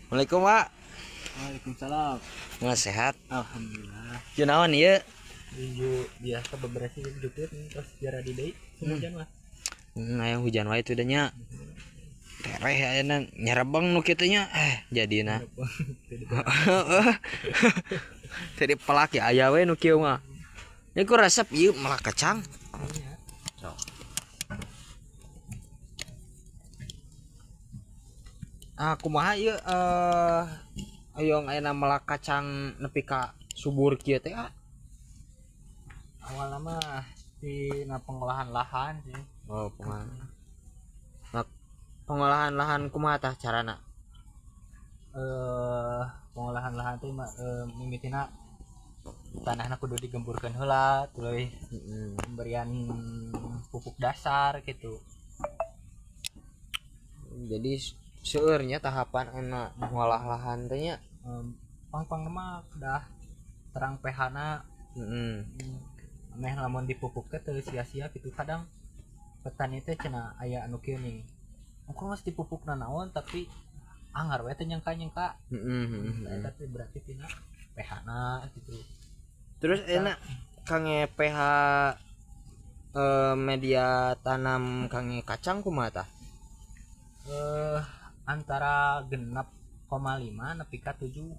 Assalamualaikum, Pak. Waalaikumsalam. Nggak sehat? Alhamdulillah. Jeung naon ieu? Nuju biasa beberes jukut terus jara di deui hujan mah. Aya hujan wae teh nya. Tereh ayeuna nyerebeng nu kitu nya. Jadina. Jadi pelak ya aya we nu kieu mah. Ieu ku resep ieu melak kacang. So. Ah kumaha ieu ayo ayeuna melak kacang nepi ka subur kieu teh ah? Awalna mah dina pengolahan lahan sih. Oh, pengolahan. Nah, pengolahan lahan kumaha tah carana? Pengolahan lahan teh mimitina tanahna kudu digemburkeun heula, tuluy pemberian pupuk dasar gitu. Jadi seueurnya tahapan enak ngolah lahan teh nya. Pang-pang mah dah terang pH-na. Meh lamun dipupuk teh teu sia-sia gitu. Kadang petani teh cenah aya anu kieu nih. Engko geus dipupukna naon tapi anggar we teh nyangka-nyangka. Eta teh berarti tina pH-na gitu. Terus enak kangge pH media tanam kangge kacang kumaha tah? Antara 6,5 nepi ka 7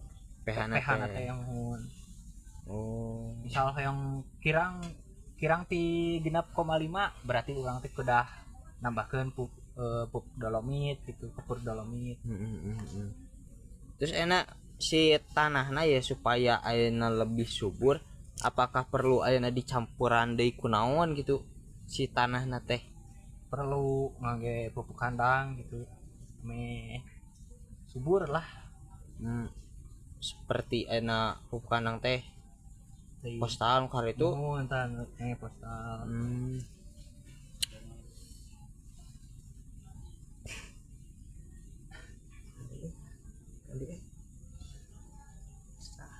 pH-na teh yang mun. Oh. Misal yang kirang ti 6,5 berarti urang teh kedah nambahkeun pupuk dolomit gitu, pupuk dolomit. Terus enak si tanahna ya supaya ayeuna lebih subur, apakah perlu ayeuna dicampuran deui ku naon gitu si tanahna teh? Perlu ngangge pupuk kandang gitu. Meh subur lah. Seperti enak pupuk kandang teh postal kar itu. Oh, entar postal.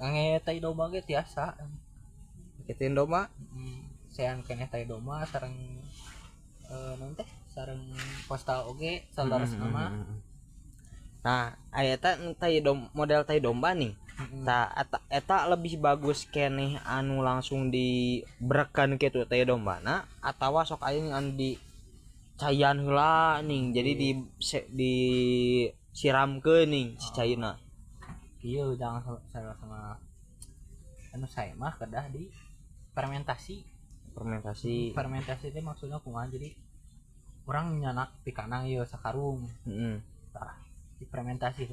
Kangge tai domba ge tiasa. Kituin domba? Sean keneh tai domba sareng naon teh? Sareng postal oge saudara sama. Nah, aya eta tai model tai domba nih. Tah eta lebih bagus keneh anu langsung dibrekan kitu tai dombana atawa sok aya anu di cayan heula ning. Jadi disiramkeun ning si caina. Kieu jangan salah sama anu saya mah kedah di fermentasi. Fermentasi. Fermentasi teh maksudnya kumaha? Jadi urang nyanak di kanang ieu sakarung. Tah, difermentasi